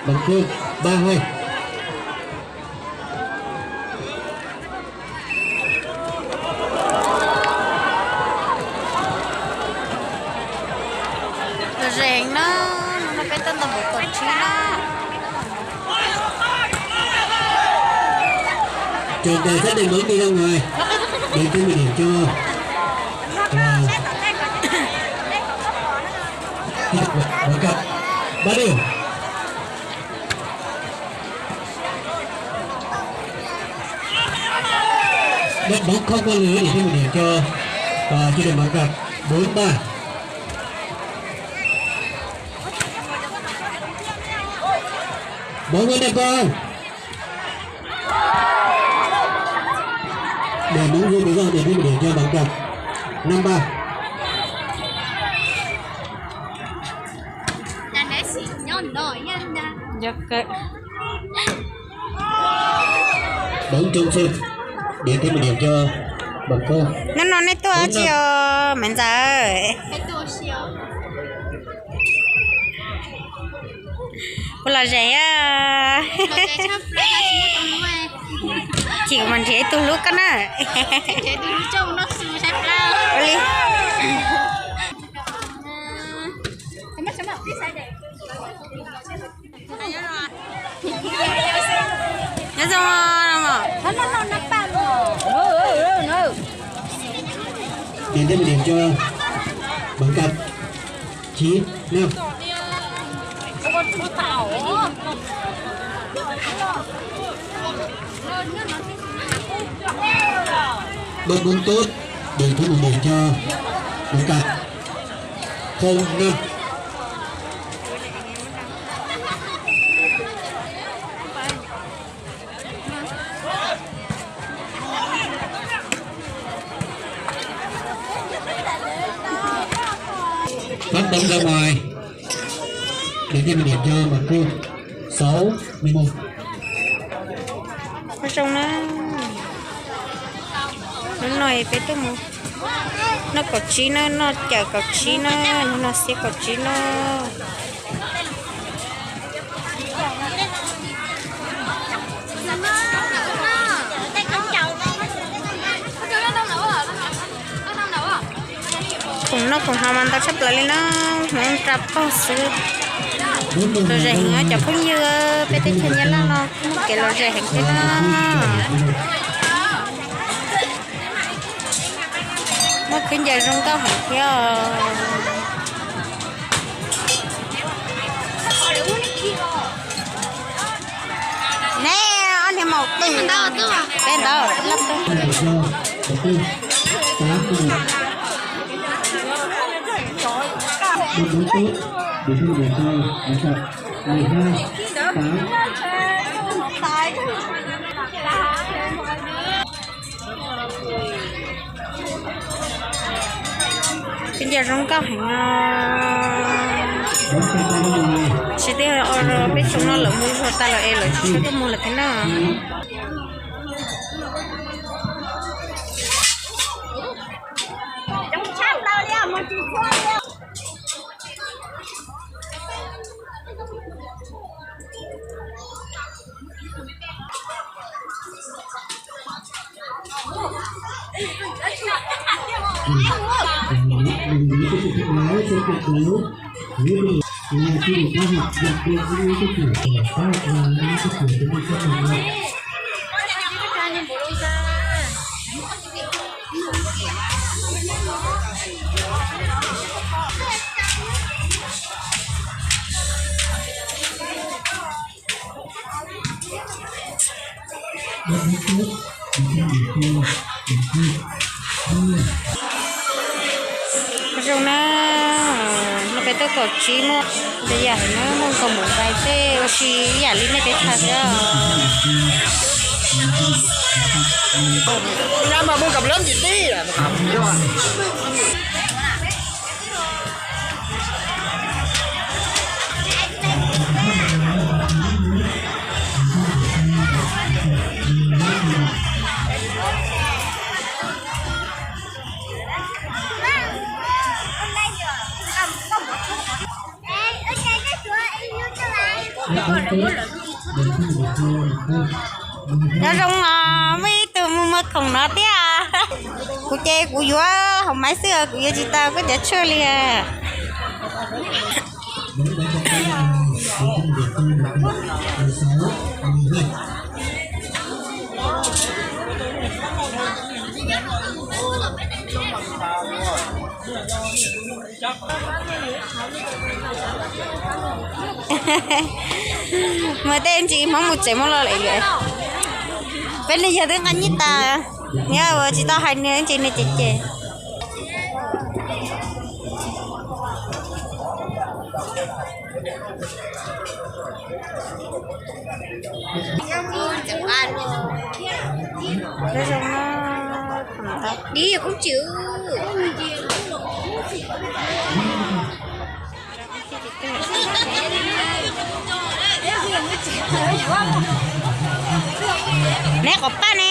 Bằng cơm, ba hơi. Lom zem heev na, hnub no peb tuaj ntau npaum kaum tsib na. Trọng tài xác định bóng đi ra ngoài. Để thêm một điểm cho, ờ, Bằng cặp, ba điểm. Đất bóng không qua lưới để thêm một điểm cho, ờ, chia điểm bằng cặp bốn ba. Bóng vẫn đẹp không? Để bóng vô tự do để thêm một điểm cho bằng cặp năm ba. Bóng trống sân. Để thêm một điểm cho bằng cơm. Hnub no nej tuaj dab tsi os Maiv Ntxawm? Kuv lom zem a. Chim kuv mam nrhiav ib tug hlub koj na. Ua li. Nyob zoo. Điểm thêm một điểm cho bằng cặp chín năm. Bơ̆ bơ̆ tub, điểm thêm một điểm cho bằng cặp không năm. Phát bóng ra ngoài. Để thêm một điểm cho Mật Phương. Sáu mười một. Ua zoo na. Hnub no peb tuaj mus noj kaum tsib na, noj cawm kaum tsib na, hnub no xiab kaum tsib na. Khoom noj khoom haus mas ntau tshaj plaws li na, hmoov rau paug xwb. Lom zem heev os cov phooj ywg, peb teb chaws Nyab Laj no kuj muaj kev lom zem heev thiab na. Muaj khwv ncaws zoo nkauj heev thiab os. Nej ob niag maum twg, peb ntawd lab tub. Khwv ncaws zoo nkauj heev os. Tsis tias peb tsoom no lawv mus zuag tas lawm es lawv tsis tshua tuaj mus lawm thiab na. Zoo na, no peb tuaj kaum tsib muaj ntau yam heev na, muaj nkaus npaum ntais tej ua si ib yam li nej peb thaum xwb. Nyob zoo os, muaj ib tug mus muag khoom no thiab. Kuv ces kuv yuav hauv maiv xwb, kuv yuav tsis tau koj cov tshuaj li. Muaj tej ntsis Hmoob mus tsev Hmoob los lawm. Peb li yog twb nqa nyiaj tas, nyob ua tsis tau hais nws ntsis nws ces ces. Dib kub tsis. Neb qhov paj ne.